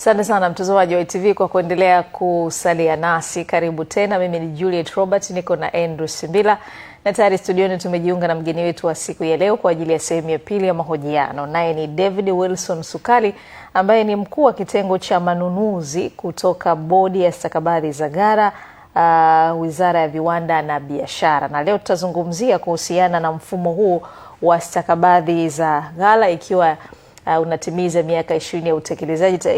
Asante sana mtazamaji wa ITV kwa kuendelea kusalia nasi. Karibu tena. Mimi ni Juliet Robert, niko na Andrew Simbila na tayari studioni tumejiunga na mgeni wetu wa siku ya leo kwa ajili ya sehemu ya pili ya mahojiano. Naye ni David Wilson Sukali ambaye ni mkuu wa kitengo cha manunuzi kutoka Bodi ya Stakabadhi za Ghala, Wizara ya Viwanda na Biashara. Na leo tutazungumzia kuhusiana na mfumo huu wa stakabadhi za ghala ikiwa unatimiza miaka 20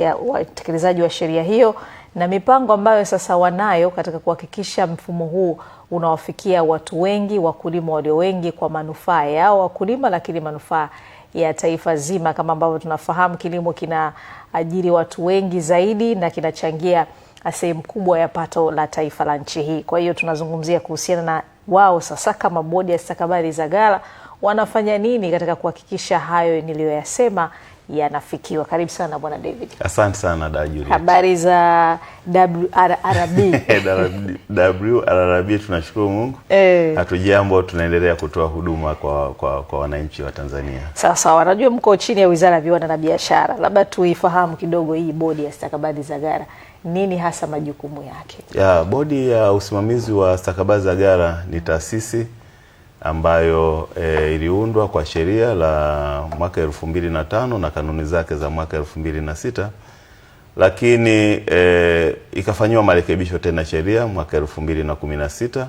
ya utekelezaji wa sheria hiyo na mipango ambayo sasa wanayo katika kuhakikisha mfumo huu unawafikia watu wengi, wakulima walio wengi, kwa manufaa yao wakulima, lakini manufaa ya taifa zima. Kama ambavyo tunafahamu, kilimo kinaajiri watu wengi zaidi na kinachangia sehemu kubwa ya pato la taifa la nchi hii. Kwa hiyo tunazungumzia kuhusiana na wao sasa kama Bodi ya Stakabadhi za Ghala wanafanya nini katika kuhakikisha hayo niliyoyasema yanafikiwa. Karibu sana Bwana David. Asante sana da Juliet. Habari za WRRB? WRRB tunashukuru Mungu. Hatujambo, tunaendelea kutoa huduma kwa wananchi wa Tanzania. Sasa wanajua mko chini ya Wizara ya Viwanda na Biashara. Labda tuifahamu kidogo hii Bodi ya Stakabadhi za Ghala. Nini hasa majukumu yake? Ya, Bodi ya Usimamizi wa Stakabadhi za Ghala ni taasisi ambayo iliundwa kwa sheria la mwaka 2005 na kanuni zake za mwaka 2006, lakini ikafanywa marekebisho tena sheria mwaka 2016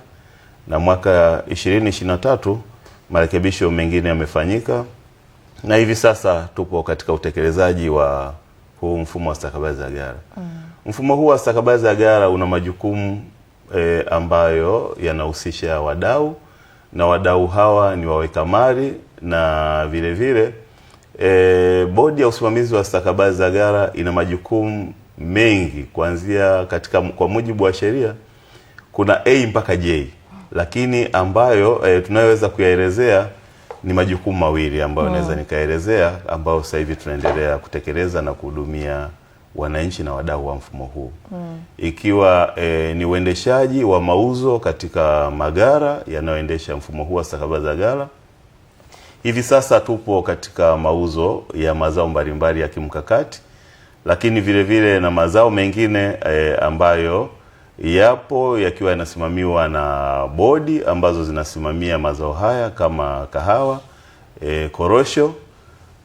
na mwaka 2023 marekebisho mengine yamefanyika, na hivi sasa tupo katika utekelezaji wa huu mfumo wa stakabadhi za ghala. Mfumo huu wa stakabadhi za ghala una majukumu ambayo yanahusisha wadau, na wadau hawa ni waweka mali na vile vile Bodi ya Usimamizi wa Stakabadhi za Ghala ina majukumu mengi, kuanzia katika kwa mujibu wa sheria kuna A mpaka J, lakini ambayo tunayoweza kuyaelezea ni majukumu mawili ambayo naweza nikaelezea, ambayo sasa hivi tunaendelea kutekeleza na kuhudumia wananchi na wadau wa mfumo huu. Ikiwa ni uendeshaji wa mauzo katika maghala yanayoendesha mfumo huu wa stakabadhi za ghala. Hivi sasa tupo katika mauzo ya mazao mbalimbali ya kimkakati, lakini vile vile na mazao mengine ambayo yapo yakiwa yanasimamiwa na bodi ambazo zinasimamia mazao haya kama kahawa, korosho,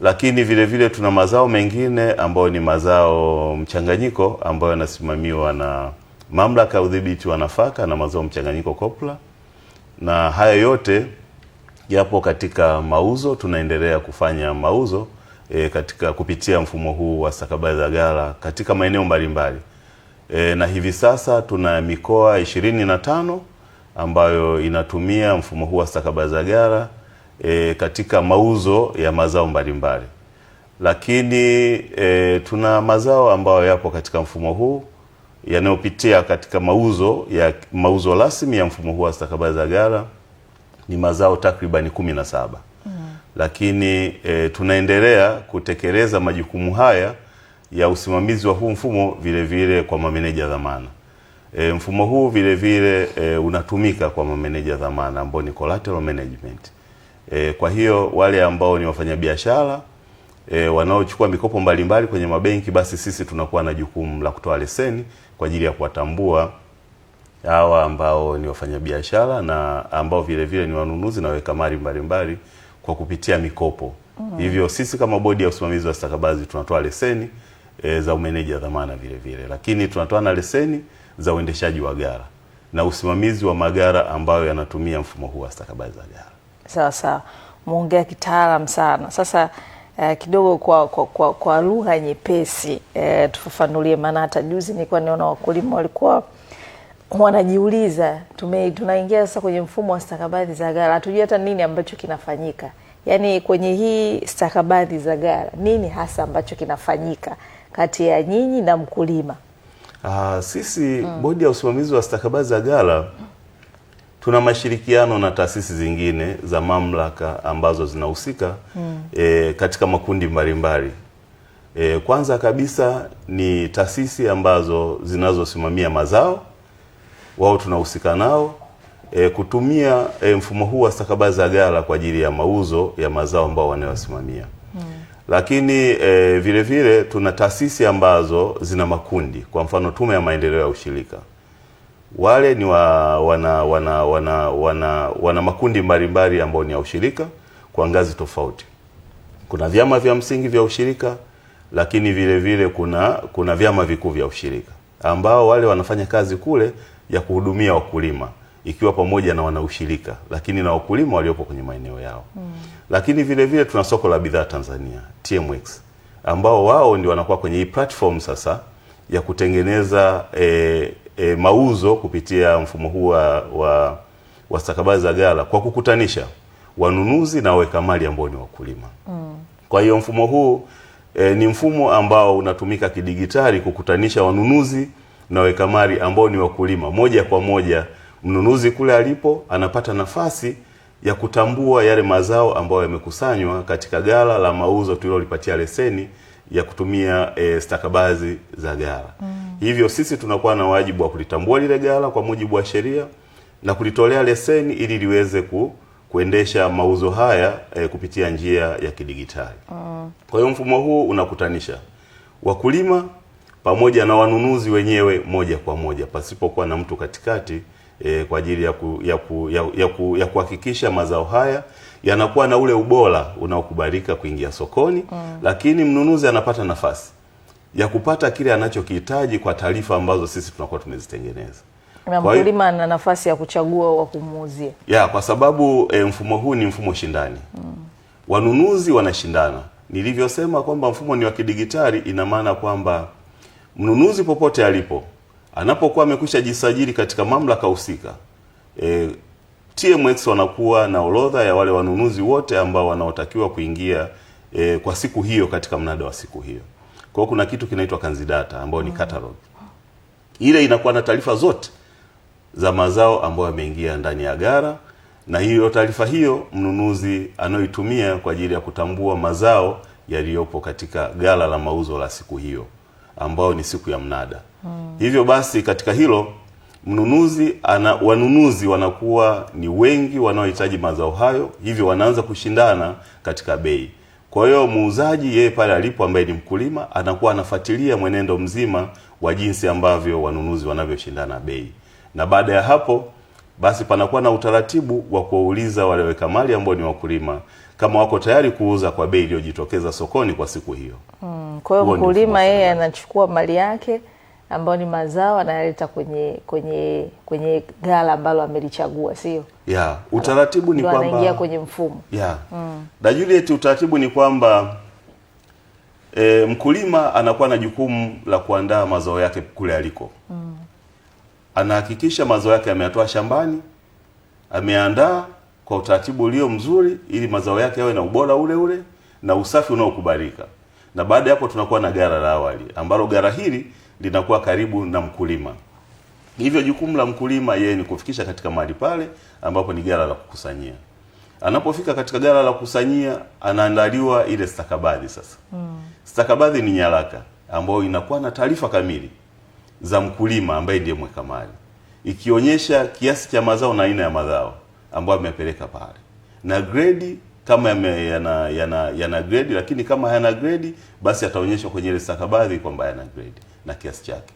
lakini vile vile tuna mazao mengine ambayo ni mazao mchanganyiko ambayo yanasimamiwa na Mamlaka ya Udhibiti wa Nafaka na Mazao Mchanganyiko COPRA, na haya yote yapo katika mauzo. Tunaendelea kufanya mauzo katika kupitia mfumo huu wa stakabadhi za ghala katika maeneo mbalimbali. Na hivi sasa tuna mikoa 25 ambayo inatumia mfumo huu wa stakabadhi za ghala katika mauzo ya mazao mbalimbali. Lakini tuna mazao ambayo yapo katika mfumo huu yanayopitia katika mauzo rasmi ya mfumo huu wa stakabadhi za ghala ni mazao takriban 17. Lakini tunaendelea kutekeleza majukumu haya ya usimamizi wa huu mfumo vile vile kwa mameneja dhamana. Mfumo huu vile vile unatumika kwa mameneja dhamana ambao ni collateral management. Kwa hiyo wale ambao ni wafanyabiashara wanaochukua mikopo mbalimbali kwenye mabenki, basi sisi tunakuwa na jukumu la kutoa leseni kwa ajili ya kuwatambua hawa ambao ni wafanyabiashara na ambao vile vile ni wanunuzi na waweka mali mbalimbali kwa kupitia mikopo. Hivyo sisi kama Bodi ya Usimamizi wa Stakabadhi tunatoa leseni za umeneja dhamana vile vile, lakini tunatoa na leseni za uendeshaji wa ghala na usimamizi wa maghala ambayo yanatumia mfumo huu wa stakabadhi za ghala. Sawa sawa, muongea kitaalamu sana. Sasa kidogo kwa lugha nyepesi tufafanulie, maana hata juzi nilikuwa niona wakulima walikuwa wanajiuliza, tunaingia sasa kwenye mfumo wa stakabadhi za ghala, hatujui hata nini ambacho kinafanyika. Yaani kwenye hii stakabadhi za ghala nini hasa ambacho kinafanyika kati ya nyinyi na mkulima? Sisi Bodi ya Usimamizi wa Stakabadhi za Ghala tuna mashirikiano na taasisi zingine za mamlaka ambazo zinahusika katika makundi mbalimbali. Kwanza kabisa ni taasisi ambazo zinazosimamia mazao, wao tunahusika nao kutumia mfumo huu wa stakabadhi za ghala kwa ajili ya mauzo ya mazao ambao wanayosimamia. Lakini vile vile tuna taasisi ambazo zina makundi, kwa mfano Tume ya Maendeleo ya Ushirika. Wale ni wana makundi mbalimbali ambao ni ya ushirika kwa ngazi tofauti. Kuna vyama vya msingi vya ushirika, lakini vile vile kuna vyama vikuu vya ushirika ambao wale wanafanya kazi kule ya kuhudumia wakulima, ikiwa pamoja na wanaushirika lakini na wakulima waliopo kwenye maeneo yao. Lakini vile vile tuna soko la bidhaa Tanzania TMX, ambao wao ndio wanakuwa kwenye hii platform sasa ya kutengeneza mauzo kupitia mfumo huu wa stakabadhi za ghala kwa kukutanisha wanunuzi na waweka mali ambao ni wakulima. Kwa hiyo mfumo huu ni mfumo ambao unatumika kidigitali kukutanisha wanunuzi na waweka mali ambao ni wakulima moja kwa moja. Mnunuzi kule alipo anapata nafasi ya kutambua yale mazao ambayo yamekusanywa katika ghala la mauzo tulilolipatia leseni ya kutumia stakabadhi za ghala. Hivyo sisi tunakuwa na wajibu wa kulitambua lile ghala kwa mujibu wa sheria na kulitolea leseni ili liweze kuendesha mauzo haya kupitia njia ya kidigitali. Kwa hiyo mfumo huu unakutanisha wakulima pamoja na wanunuzi wenyewe moja kwa moja pasipokuwa na mtu katikati, kwa ajili ya kuhakikisha mazao haya yanakuwa na ule ubora unaokubalika kuingia sokoni. Lakini mnunuzi anapata nafasi ya kupata kile anachokihitaji kwa taarifa ambazo sisi tunakuwa tumezitengeneza. Na mkulima ana nafasi ya kuchagua wa kumuuzia. Ya, kwa sababu mfumo huu ni mfumo shindani. Wanunuzi wanashindana. Nilivyosema kwamba mfumo ni wa kidigitali, ina maana kwamba mnunuzi popote alipo anapokuwa amekwisha jisajili katika mamlaka husika, TMX wanakuwa na orodha ya wale wanunuzi wote ambao wanaotakiwa kuingia kwa siku hiyo katika mnada wa siku hiyo. Kwa hiyo kuna kitu kinaitwa kanzidata ambayo ni catalog. Ile inakuwa na taarifa zote za mazao ambayo yameingia ndani ya ghala, na hiyo taarifa hiyo mnunuzi anayoitumia kwa ajili ya kutambua mazao yaliyopo katika ghala la mauzo la siku hiyo ambao ni siku ya mnada. Hivyo basi katika hilo wanunuzi wanakuwa ni wengi wanaohitaji mazao hayo, hivyo wanaanza kushindana katika bei. Kwa hiyo muuzaji yeye pale alipo ambaye ni mkulima anakuwa anafuatilia mwenendo mzima wa jinsi ambavyo wanunuzi wanavyoshindana bei. Na baada ya hapo basi panakuwa na utaratibu wa kuwauliza wale weka mali ambao ni wakulima kama wako tayari kuuza kwa bei iliyojitokeza sokoni kwa siku hiyo. Kwa hiyo mkulima yeye anachukua mali yake ambayo ni mazao analeta kwenye ghala ambalo amelichagua, sio? Ya, utaratibu ni kwamba anaingia kwenye mfumo. Ya. Na Juliet, utaratibu ni kwamba mkulima anakuwa na jukumu la kuandaa mazao yake kule aliko. Anahakikisha mazao yake ameyatoa shambani, ameandaa kwa utaratibu ulio mzuri ili mazao yake yawe na ubora ule ule na usafi unaokubalika. Na baada hapo tunakuwa na ghala la awali ambalo ghala hili linakuwa karibu na mkulima. Hivyo jukumu la mkulima yeye ni kufikisha katika mahali pale ambapo ni ghala la kukusanyia. Anapofika katika ghala la kukusanyia anaandaliwa ile stakabadhi sasa. Stakabadhi ni nyaraka ambayo inakuwa na taarifa kamili za mkulima ambaye ndiye mweka mali, ikionyesha kiasi cha mazao na aina ya mazao ambayo amepeleka pale, na grade kama yana grade, lakini kama hayana grade basi ataonyeshwa kwenye ile stakabadhi kwamba yana grade na kiasi chake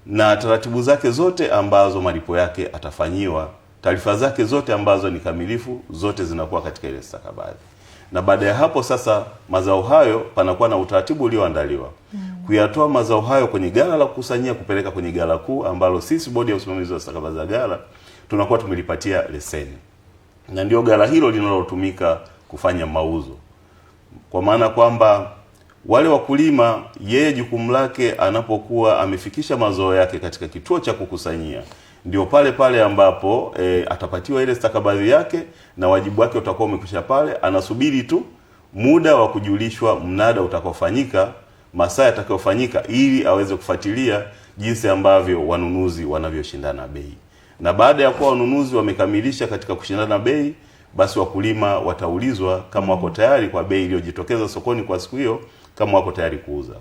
na taratibu zake zote ambazo malipo yake atafanyiwa, taarifa zake zote ambazo ni kamilifu zote zinakuwa katika ile stakabadhi. Na baada ya hapo sasa mazao hayo panakuwa na utaratibu ulioandaliwa kuyatoa mazao hayo kwenye ghala la kukusanyia kupeleka kwenye ghala kuu ambalo sisi bodi ya usimamizi wa stakabadhi za ghala tunakuwa tumelipatia leseni, na ndio ghala hilo linalotumika kufanya mauzo. Kwa maana kwamba wale wakulima, yeye jukumu lake anapokuwa amefikisha mazao yake katika kituo cha kukusanyia, ndio pale pale ambapo atapatiwa ile stakabadhi yake na wajibu wake utakuwa umekwisha pale. Anasubiri tu muda wa kujulishwa mnada utakaofanyika, masaa yatakayofanyika, ili aweze kufuatilia jinsi ambavyo wanunuzi wanavyoshindana bei. Na baada ya kuwa wanunuzi wamekamilisha katika kushindana bei, basi wakulima wataulizwa kama wako tayari kwa bei iliyojitokeza sokoni kwa siku hiyo, kama wako tayari kuuza.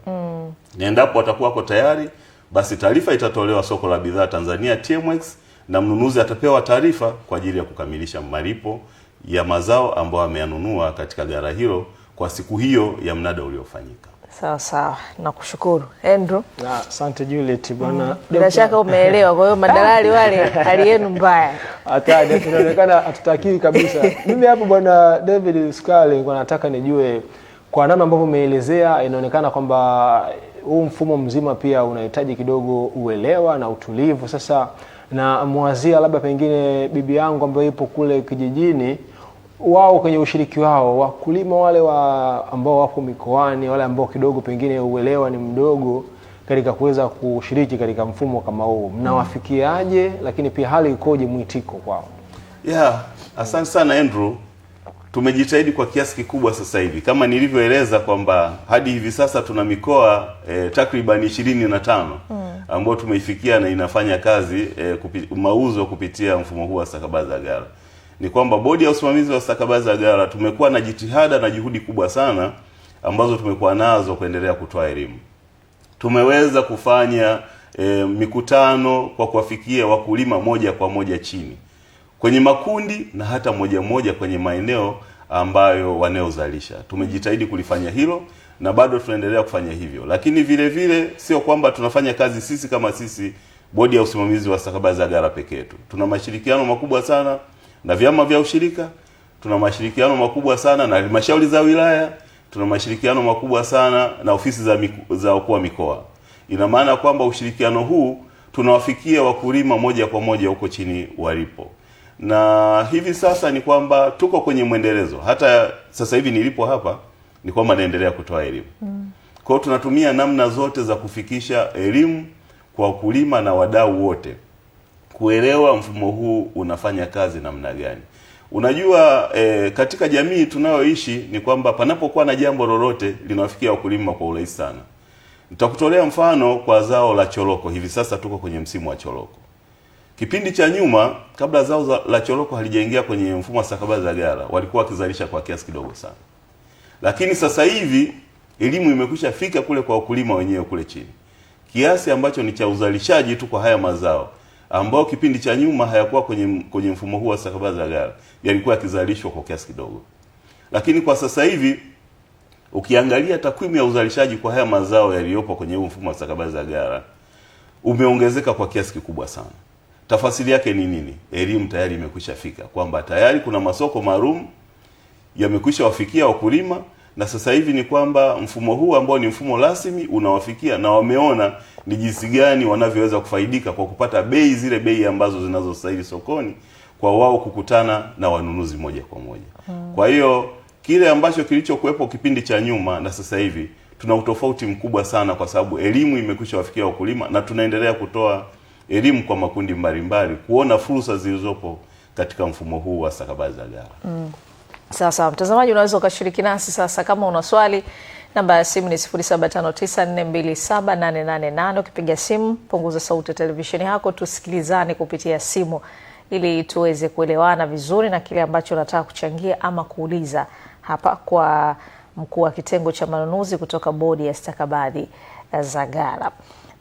Na endapo watakuwa wako tayari, basi taarifa itatolewa soko la bidhaa Tanzania TMX, na mnunuzi atapewa taarifa kwa ajili ya kukamilisha malipo ya mazao ambayo ameyanunua katika ghala hilo kwa siku hiyo ya mnada uliofanyika. Sawa sawa, nakushukuru Andrew. Asante Juliet bwana. Bila shaka umeelewa. Kwa hiyo madalali wale hali yenu mbaya. Hata inaonekana hatutakiwi kabisa. Mimi hapo bwana David Sukale nilikuwa nataka nijue kwa namna ambavyo umeelezea, inaonekana kwamba huu mfumo mzima pia unahitaji kidogo uelewa na utulivu. Sasa na mwazia labda pengine bibi yangu ambaye ipo kule kijijini, wao kwenye ushiriki wao wakulima wale ambao wapo mikoani, wale ambao kidogo pengine uelewa ni mdogo katika kuweza kushiriki katika mfumo kama huu, mnawafikiaje? Lakini pia hali ikoje, mwitiko kwao? Asante sana Andrew. Tumejitahidi kwa kiasi kikubwa sasa hivi, kama nilivyoeleza kwamba hadi hivi sasa tuna mikoa takriban 25 ambayo tumeifikia na inafanya kazi mauzo kupitia mfumo huu wa stakabadhi za ghala. Ni kwamba bodi ya usimamizi wa stakabadhi za ghala tumekuwa na jitihada na juhudi kubwa sana ambazo tumekuwa nazo kuendelea kutoa elimu. Tumeweza kufanya mikutano kwa kuwafikia wakulima moja kwa moja chini kwenye makundi na hata moja moja kwenye maeneo ambayo wanayozalisha. Tumejitahidi kulifanya hilo na bado tunaendelea kufanya hivyo. Lakini vile vile sio kwamba tunafanya kazi sisi kama sisi bodi ya usimamizi wa stakabadhi za ghala peke yetu. Tuna mashirikiano makubwa sana na vyama vya ushirika, tuna mashirikiano makubwa sana na halmashauri za wilaya, tuna mashirikiano makubwa sana na ofisi za wakuu wa mikoa. Ina maana kwamba ushirikiano huu tunawafikia wakulima moja kwa moja huko chini walipo. Na hivi sasa ni kwamba tuko kwenye mwendelezo. Hata sasa hivi nilipo hapa ni kwamba naendelea kutoa elimu. Kwa hiyo tunatumia namna zote za kufikisha elimu kwa wakulima na wadau wote kuelewa mfumo huu unafanya kazi namna gani. Unajua katika jamii tunayoishi ni kwamba panapokuwa na jambo lolote linawafikia wakulima kwa urahisi sana. Nitakutolea mfano kwa zao la choroko. Hivi sasa tuko kwenye msimu wa choroko. Kipindi cha nyuma kabla zao la choroko halijaingia kwenye mfumo wa stakabadhi za ghala, walikuwa wakizalisha kwa kiasi kidogo sana. Lakini sasa hivi elimu imekwisha fika kule kwa wakulima wenyewe kule chini, kiasi ambacho ni cha uzalishaji tu kwa haya mazao ambao kipindi cha nyuma hayakuwa kwenye mfumo huu wa stakabadhi za ghala, yalikuwa yakizalishwa kwa kiasi kidogo. Lakini kwa sasa hivi ukiangalia takwimu ya uzalishaji kwa haya mazao yaliyopo kwenye huu mfumo wa stakabadhi za ghala umeongezeka kwa kiasi kikubwa sana. Tafasiri yake ni nini? Elimu tayari imekwisha fika kwamba tayari kuna masoko maalum yamekwisha wafikia wakulima, na sasa hivi ni kwamba mfumo huu ambao ni mfumo rasmi unawafikia na wameona ni jinsi gani wanavyoweza kufaidika kwa kupata bei, zile bei ambazo zinazostahili sokoni kwa wao kukutana na wanunuzi moja kwa moja. Kwa hiyo kile ambacho kilichokuwepo kipindi cha nyuma na sasa hivi tuna utofauti mkubwa sana, kwa sababu elimu imekwisha wafikia wakulima na tunaendelea kutoa elimu kwa makundi mbalimbali kuona fursa zilizopo katika mfumo huu wa stakabadhi za ghala. Sasa mtazamaji, unaweza ukashiriki nasi sasa kama una swali. Namba ya simu ni 0759427888. Ukipiga simu punguza sauti ya televisheni yako, tusikilizane kupitia simu ili tuweze kuelewana vizuri na kile ambacho unataka kuchangia ama kuuliza hapa kwa mkuu wa kitengo cha manunuzi kutoka bodi ya stakabadhi za ghala.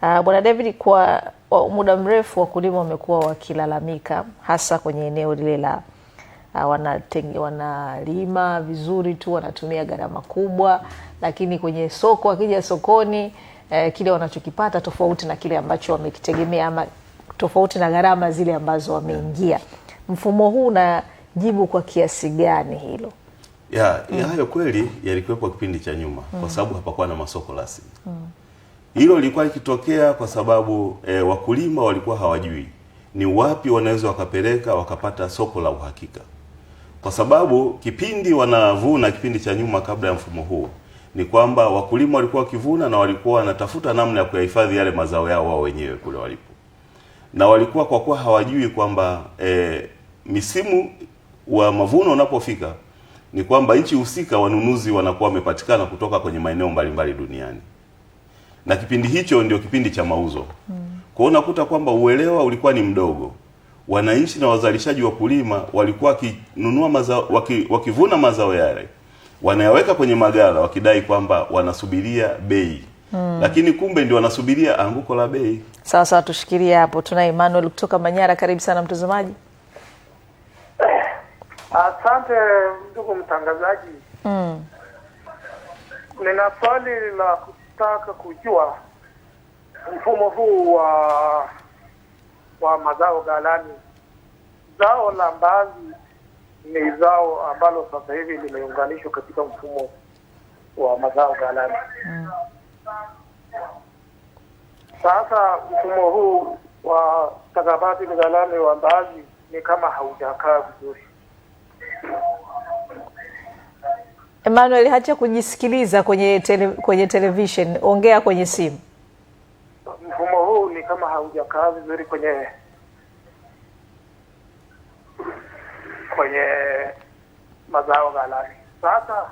Bwana David, kwa muda mrefu wakulima wamekuwa wakilalamika hasa kwenye eneo lile la wanalima vizuri tu, wanatumia gharama kubwa, lakini kwenye soko, wakija sokoni kile wanachokipata tofauti na kile ambacho wamekitegemea ama tofauti na gharama zile ambazo wameingia. Mfumo huu unajibu kwa kiasi gani hilo? Hayo kweli yalikuwepo kipindi cha nyuma kwa sababu hapakuwa na masoko rasmi. Hilo lilikuwa likitokea kwa sababu wakulima walikuwa hawajui ni wapi wanaweza wakapeleka wakapata soko la uhakika. Kwa sababu kipindi wanavuna, kipindi cha nyuma kabla ya mfumo huu, ni kwamba wakulima walikuwa wakivuna na walikuwa wanatafuta namna ya kuyahifadhi yale mazao yao wao wenyewe kule walipo. Na walikuwa kwa kuwa hawajui kwamba misimu wa mavuno unapofika ni kwamba nchi husika wanunuzi wanakuwa wamepatikana kutoka kwenye maeneo mbalimbali duniani. Na kipindi hicho ndio kipindi cha mauzo. Kwa hiyo unakuta kwamba uelewa ulikuwa ni mdogo. Wananchi na wazalishaji wakulima walikuwa wakinunua mazao, wakivuna mazao yale, wanayaweka kwenye magala wakidai kwamba wanasubiria bei. Lakini kumbe ndio wanasubiria anguko la bei. Sawa sawa, tushikilie hapo. Tuna Emmanuel kutoka Manyara. Karibu sana mtazamaji. Asante ndugu mtangazaji. Nina swali la kutaka kujua mfumo huu wa mazao ghalani. Zao la mbaazi ni zao ambalo sasa hivi limeunganishwa katika mfumo wa mazao ghalani. Sasa mfumo huu wa stakabadhi ghalani wa mbaazi ni kama haujakaa vizuri. Emmanuel, hacha kujisikiliza kwenye television, ongea kwenye simu. Mfumo huu ni kama haujakaa vizuri kwenye mazao ghalani. Sasa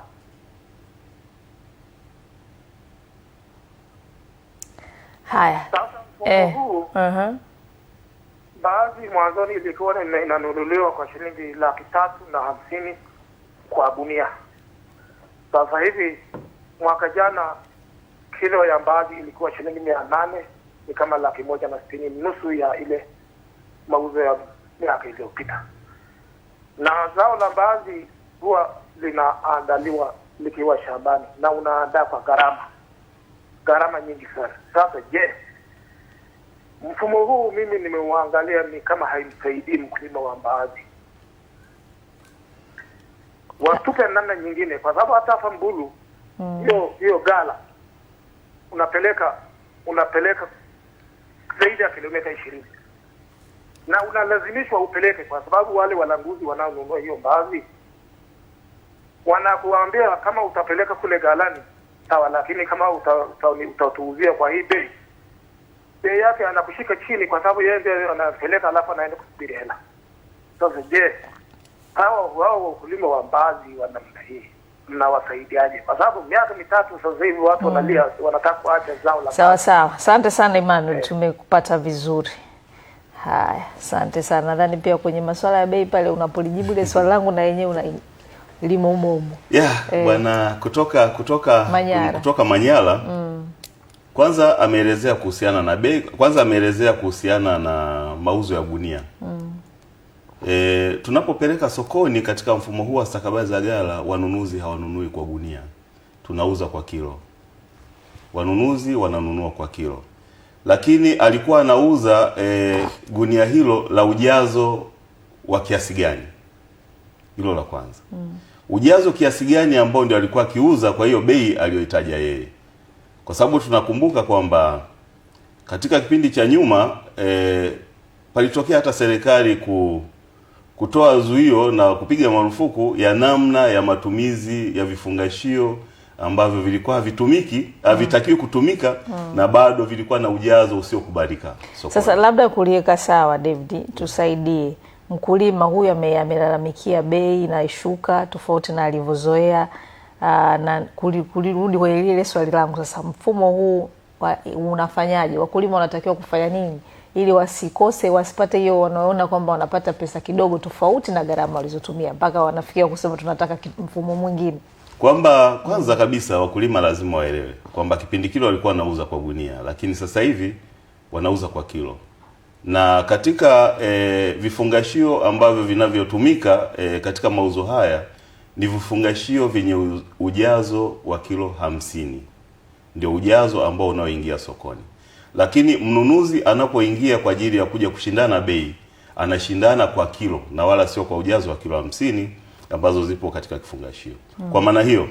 haya. Sasa mfumo huu baadhi mwanzoni ilikuwa inanunuliwa kwa shilingi 350,000 kwa gunia. Sasa hivi mwaka jana kilo ya mbaazi ilikuwa shilingi 800, ni kama 160,000, nusu ya ile mauzo ya miaka iliyopita. Na zao la mbaazi huwa linaandaliwa likiwa shambani na unaandaa kwa gharama nyingi sana. Sasa je, mfumo huu mimi nimeuangalia ni kama haimsaidii mkulima wa mbaazi. Watupe namna nyingine, kwa sababu hata hapa Mbulu hiyo gala unapeleka zaidi ya kilomita 20 na unalazimishwa upeleke, kwa sababu wale walanguzi wanaonunua hiyo mbaazi wanakuambia kama utapeleka kule galani sawa, lakini kama utatuuzia kwa hii bei yake anakushika chini, kwa sababu yeye ndiye anapeleka alafu anaenda kusubiri hela. Sasa je, hao wakulima wa mbaazi wa namna hii mnawasaidiaje? Kwa sababu miaka 3 sasa hivi watu wanalia, wanataka kuacha zao la. Sawa sawa. Asante sana Emmanuel, tumekupata vizuri. Haya, asante sana. Nadhani pia kwenye masuala ya bei pale unapolijibu ile swali langu na yenyewe una limo humo humo. Bwana kutoka Manyara. Kutoka Manyara. Kwanza ameelezea kuhusiana na bei, kwanza ameelezea kuhusiana na mauzo ya gunia. Tunapopeleka sokoni katika mfumo huu wa stakabadhi za ghala, wanunuzi hawanunui kwa gunia. Tunauza kwa kilo. Wanunuzi wananunua kwa kilo. Lakini alikuwa anauza gunia hilo la ujazo wa kiasi gani? Hilo la kwanza. Ujazo kiasi gani ambao ndio alikuwa akiuza kwa hiyo bei aliyoitaja yeye. Kwa sababu tunakumbuka kwamba katika kipindi cha nyuma palitokea hata serikali kutoa zuio na kupiga marufuku ya namna ya matumizi ya vifungashio ambavyo vilikuwa havitumiki, havitakiwi kutumika na bado vilikuwa na ujazo usiokubalika sokoni. Sasa labda kuliweka sawa, David, tusaidie. Mkulima huyu amelalamikia bei inashuka tofauti na alivyozoea, na kulirudi kwenye ile swali langu sasa, mfumo huu unafanyaje? Wakulima wanatakiwa kufanya nini ili wasikose, wasipate hiyo wanaona kwamba wanapata pesa kidogo tofauti na gharama walizotumia mpaka wanafikia kusema tunataka mfumo mwingine? Kwamba kwanza kabisa wakulima lazima waelewe kwamba kipindi kile walikuwa wanauza kwa gunia, lakini sasa hivi wanauza kwa kilo. Na katika vifungashio ambavyo vinavyotumika katika mauzo haya ni vifungashio vyenye ujazo wa kilo 50. Ndio ujazo ambao unaoingia sokoni. Lakini mnunuzi anapoingia kwa ajili ya kuja kushindana bei, anashindana kwa kilo na wala sio kwa ujazo wa kilo 50 ambazo zipo katika kifungashio. Kwa maana hiyo,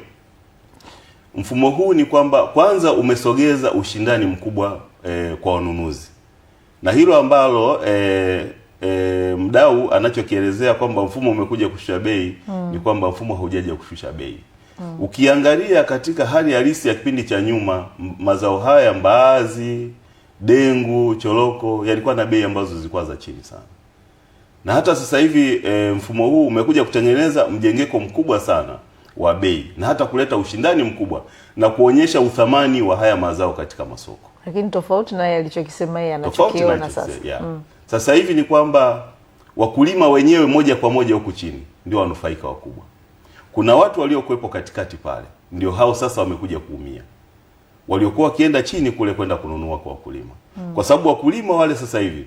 mfumo huu ni kwamba kwanza umesogeza ushindani mkubwa kwa wanunuzi. Na hilo ambalo mdau anachokielezea kwamba mfumo umekuja kushusha bei, ni kwamba mfumo haujaja kushusha bei. Ukiangalia katika hali halisi ya kipindi cha nyuma, mazao haya mbaazi, dengu, choroko yalikuwa na bei ambazo zilikuwa za chini sana. Na hata sasa hivi mfumo huu umekuja kutengeneza mjengeko mkubwa sana wa bei na hata kuleta ushindani mkubwa na kuonyesha uthamani wa haya mazao katika masoko. Lakini tofauti na alichokisema yeye anachokiona sasa. Sasa hivi ni kwamba wakulima wenyewe moja kwa moja huku chini ndio wanufaika wakubwa. Kuna watu waliokuwepo katikati pale, ndio hao sasa wamekuja kuumia. Waliokuwa wakienda chini kule kwenda kununua kwa wakulima. Kwa sababu wakulima wale sasa hivi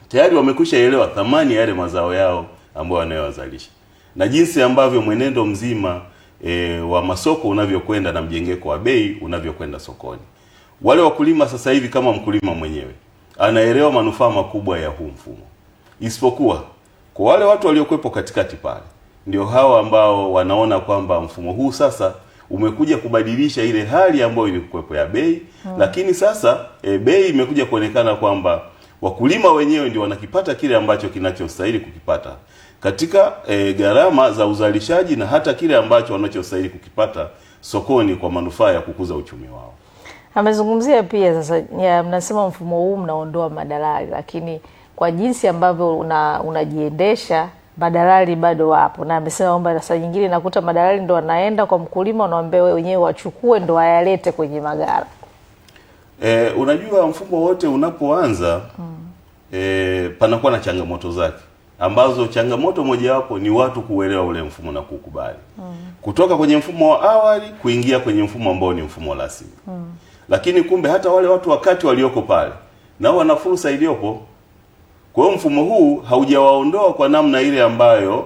tayari wamekwisha elewa thamani ya yale mazao yao ambayo wanayowazalisha. Na jinsi ambavyo mwenendo mzima wa masoko unavyokwenda na mjengeko wa bei unavyokwenda sokoni. Wale wakulima sasa hivi, kama mkulima mwenyewe anaelewa manufaa makubwa ya huu mfumo, isipokuwa kwa wale watu waliokuwepo katikati pale ndio hawa ambao wanaona kwamba mfumo huu sasa umekuja kubadilisha ile hali ambayo ilikuwepo ya bei. Lakini sasa bei imekuja kuonekana kwamba wakulima wenyewe ndio wanakipata kile ambacho kinachostahili kukipata katika gharama za uzalishaji na hata kile ambacho wanachostahili kukipata sokoni kwa manufaa ya kukuza uchumi wao. Amezungumzia pia sasa, mnasema mfumo huu mnaondoa madalali, lakini kwa jinsi ambavyo unajiendesha madalali bado wapo. Na amesema kwamba saa nyingine nakuta madalali ndo wanaenda kwa mkulima, wanaambia wenyewe wachukue ndo wayalete kwenye magara. Unajua mfumo wote unapoanza panakuwa na changamoto zake, ambazo changamoto mojawapo ni watu kuelewa ule mfumo na kukubali. Kutoka kwenye mfumo wa awali kuingia kwenye mfumo ambao ni mfumo rasmi. Lakini kumbe hata wale watu wakati walioko pale nao wana fursa iliyopo. Kwa hiyo mfumo huu haujawaondoa kwa namna ile ambayo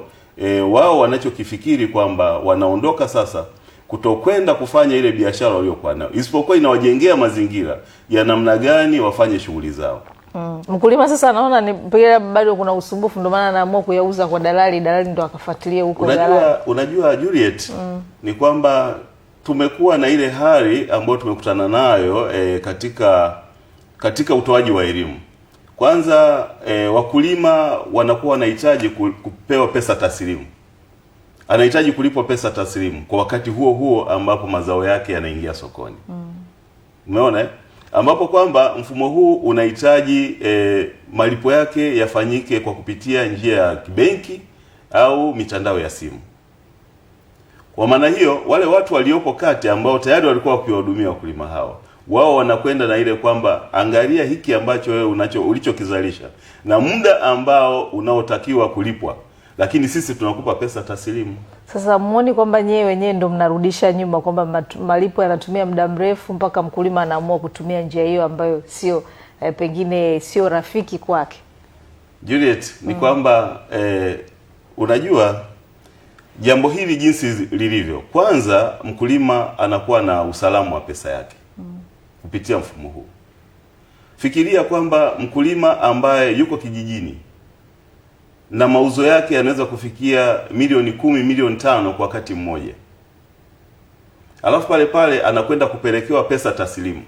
wao wanachokifikiri kwamba wanaondoka sasa kutokwenda kufanya ile biashara waliokuwa nayo, isipokuwa inawajengea mazingira ya namna gani wafanye shughuli zao. Mkulima sasa anaona ni pia bado kuna usumbufu, ndio maana anaamua kuyauza kwa dalali, dalali ndo akafuatilia huko dalali. Unajua Juliet, ni kwamba tumekuwa na ile hali ambayo tumekutana nayo katika utoaji wa elimu. Kwanza wakulima wanakuwa wanahitaji kupewa pesa taslimu. Anahitaji kulipwa pesa taslimu kwa wakati huo huo ambapo mazao yake yanaingia sokoni. Umeona? Ambapo kwamba mfumo huu unahitaji malipo yake yafanyike kwa kupitia njia ya kibenki au mitandao ya simu. Kwa maana hiyo wale watu waliopo kati ambao tayari walikuwa wakiwahudumia wakulima hawa, wao wanakwenda na ile kwamba angalia hiki ambacho wewe ulichokizalisha na muda ambao unaotakiwa kulipwa, lakini sisi tunakupa pesa taslimu. Sasa muone kwamba nyewe wenyewe ndio mnarudisha nyuma, kwamba malipo yanatumia muda mrefu mpaka mkulima anaamua kutumia njia hiyo ambayo sio pengine sio rafiki kwake. Juliet, ni kwamba unajua jambo hili jinsi lilivyo. Kwanza mkulima anakuwa na usalama wa pesa yake kupitia mfumo huu. Fikiria kwamba mkulima ambaye yuko kijijini na mauzo yake yanaweza kufikia milioni 10, milioni 5 kwa wakati mmoja. Alafu pale pale anakwenda kupelekewa pesa taslimu.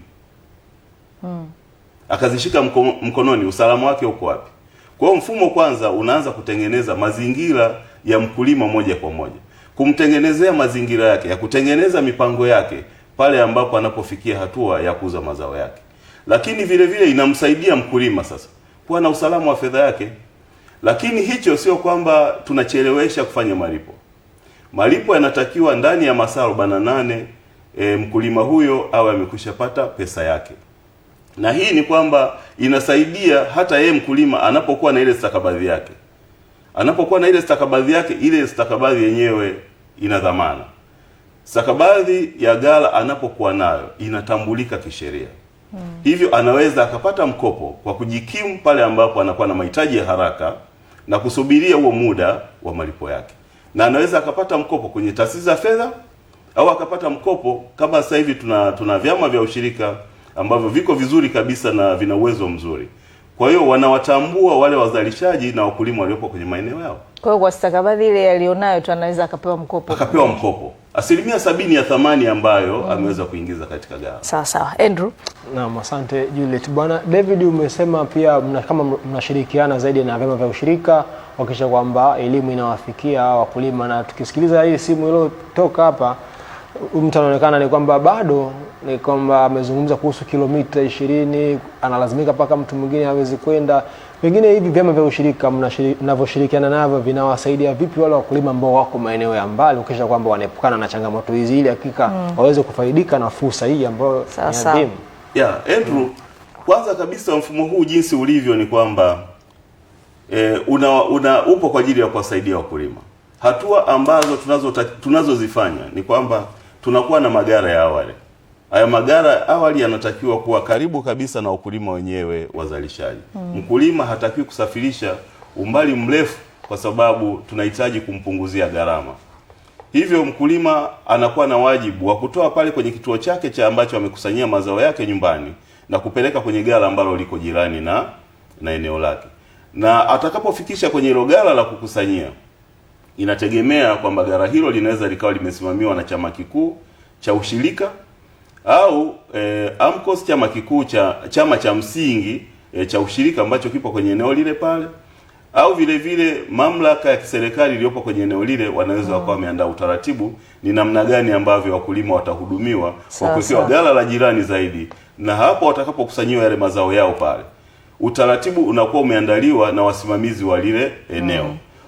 Akazishika mkononi, usalama wake uko wapi? Kwa hiyo mfumo kwanza unaanza kutengeneza mazingira ya mkulima moja kwa moja, kumtengenezea mazingira yake ya kutengeneza mipango yake pale ambapo anapofikia hatua ya kuuza mazao yake. Lakini vile vile inamsaidia mkulima sasa kuwa na usalama wa fedha yake. Lakini hicho sio kwamba tunachelewesha kufanya malipo. Malipo yanatakiwa ndani ya masaa 48 mkulima huyo awe amekushapata pesa yake. Na hii ni kwamba inasaidia hata yeye mkulima anapokuwa na ile stakabadhi yake. Anapokuwa na ile stakabadhi yake, ile stakabadhi yenyewe ina dhamana. Stakabadhi ya ghala anapokuwa nayo inatambulika kisheria. Hivyo anaweza akapata mkopo kwa kujikimu pale ambapo anakuwa na mahitaji ya haraka na kusubiria huo muda wa malipo yake. Na anaweza akapata mkopo kwenye taasisi za fedha au akapata mkopo kama sasa hivi tuna vyama vya ushirika ambavyo viko vizuri kabisa na vina uwezo mzuri. Kwa hiyo wanawatambua wale wazalishaji na wakulima waliopo kwenye maeneo yao. Kwa hiyo kwa stakabadhi ile alionayo tu anaweza akapewa mkopo. Akapewa mkopo 70% ya thamani ambayo ameweza kuingiza katika ghala. Sawa sawa. Andrew. Naam, asante Juliet. Bwana David, umesema pia kama mnashirikiana zaidi na vyama vya ushirika kuhakikisha kwamba elimu inawafikia wakulima, na tukisikiliza hii simu iliyotoka hapa mtu anaonekana ni kwamba bado ni kwamba amezungumza kuhusu kilomita 20, analazimika paka mtu mwingine hawezi kwenda. Pengine hivi vyama vya ushirika mnavyoshirikiana navyo vinawasaidia vipi wale wakulima ambao wako maeneo ya mbali kuhakikisha kwamba wanaepukana na changamoto hizi ili hakika waweze kufaidika na fursa hii ambayo ni adimu? Yeah, Andrew, kwanza kabisa mfumo huu jinsi ulivyo ni kwamba upo kwa ajili ya kuwasaidia wakulima. Hatua ambazo tunazozifanya ni kwamba tunakuwa na magara ya awali. Haya magara awali yanatakiwa kuwa karibu kabisa na wakulima wenyewe wazalishaji. Mkulima hatakiwi kusafirisha umbali mrefu kwa sababu tunahitaji kumpunguzia gharama. Hivyo mkulima anakuwa na wajibu wa kutoa pale kwenye kituo chake cha ambacho amekusanyia mazao yake nyumbani na kupeleka kwenye ghala ambalo liko jirani na eneo lake. Na atakapofikisha kwenye hilo ghala la kukusanyia, inategemea kwamba ghala hilo linaweza likawa limesimamiwa na chama kikuu cha ushirika au AMCOS, chama kikuu cha chama cha msingi cha ushirika ambacho kipo kwenye eneo lile pale, au vile vile mamlaka ya kiserikali iliyopo kwenye eneo lile wanaweza wakawa wameandaa utaratibu ni namna gani ambavyo wakulima watahudumiwa kwa kuwekewa ghala la jirani zaidi, na hapo watakapokusanyiwa yale mazao yao pale, utaratibu unakuwa umeandaliwa na wasimamizi wa lile eneo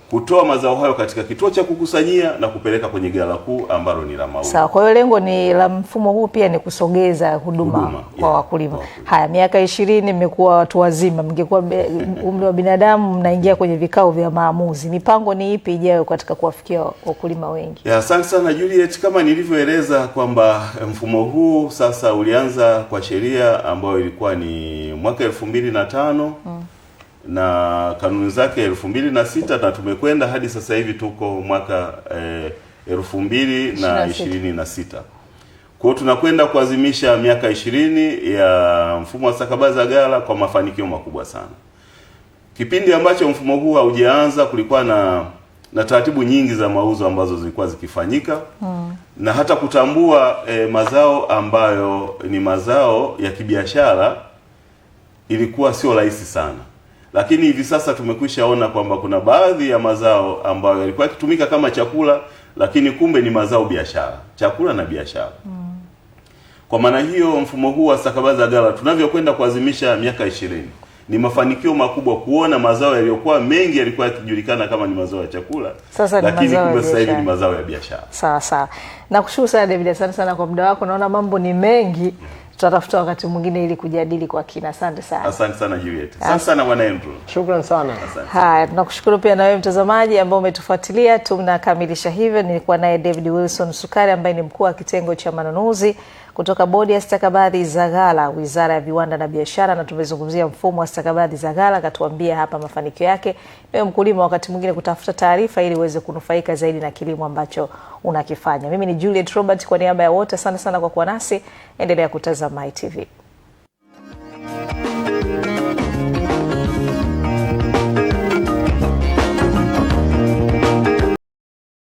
kutoa mazao hayo katika kituo cha kukusanyia na kupeleka kwenye ghala kuu ambalo ni la mauzo. Sawa, kwa hiyo lengo ni la mfumo huu pia ni kusogeza huduma kwa wakulima. Haya, miaka 20 mmekuwa watu wazima, mngekuwa umri wa binadamu mnaingia kwenye vikao vya maamuzi. Mipango ni ipi ijayo katika kuwafikia wakulima wengi? Asante sana Juliet, kama nilivyoeleza kwamba mfumo huu sasa ulianza kwa sheria ambayo ilikuwa ni mwaka 2005 na kanuni zake 2006 na tumekwenda hadi sasa hivi tuko mwaka 2026. Kwa hiyo tunakwenda kuadhimisha miaka 20 ya mfumo wa stakabadhi za ghala kwa mafanikio makubwa sana. Kipindi ambacho mfumo huu haujaanza kulikuwa na taratibu nyingi za mauzo ambazo zilikuwa zikifanyika na hata kutambua mazao ambayo ni mazao ya kibiashara ilikuwa sio rahisi sana. Lakini hivi sasa tumekwishaona kwamba kuna baadhi ya mazao ambayo yalikuwa yakitumika kama chakula lakini kumbe ni mazao biashara, chakula na biashara. Kwa maana hiyo mfumo huu wa stakabadhi za ghala tunavyokwenda kuadhimisha miaka 20 ni mafanikio makubwa kuona mazao yaliyokuwa mengi yalikuwa yakijulikana kama ni mazao ya chakula sasa, lakini kumbe sasa hivi ni mazao ya biashara. Sawa sawa. Nakushukuru sana David, asante sana kwa muda wako. Naona mambo ni mengi, tutatafuta wakati mwingine ili kujadili kwa kina. Asante sana. Asante sana Juliet. Asante sana Bwana Andrew. Shukrani sana. Haya, tunakushukuru pia na wewe mtazamaji ambao umetufuatilia. Tunakamilisha hivyo. Nilikuwa naye David Wilson Sukari ambaye ni mkuu wa kitengo cha manunuzi kutoka Bodi ya Stakabadhi za Ghala, Wizara ya Viwanda na Biashara, na tumezungumzia mfumo wa stakabadhi za ghala, akatuambia hapa mafanikio yake. Wewe mkulima, wakati mwingine kutafuta taarifa ili uweze kunufaika zaidi na kilimo ambacho unakifanya. Mimi ni Juliet Robert, kwa niaba ya wote, asante sana kwa kuwa nasi. Endelea kutazama ITV.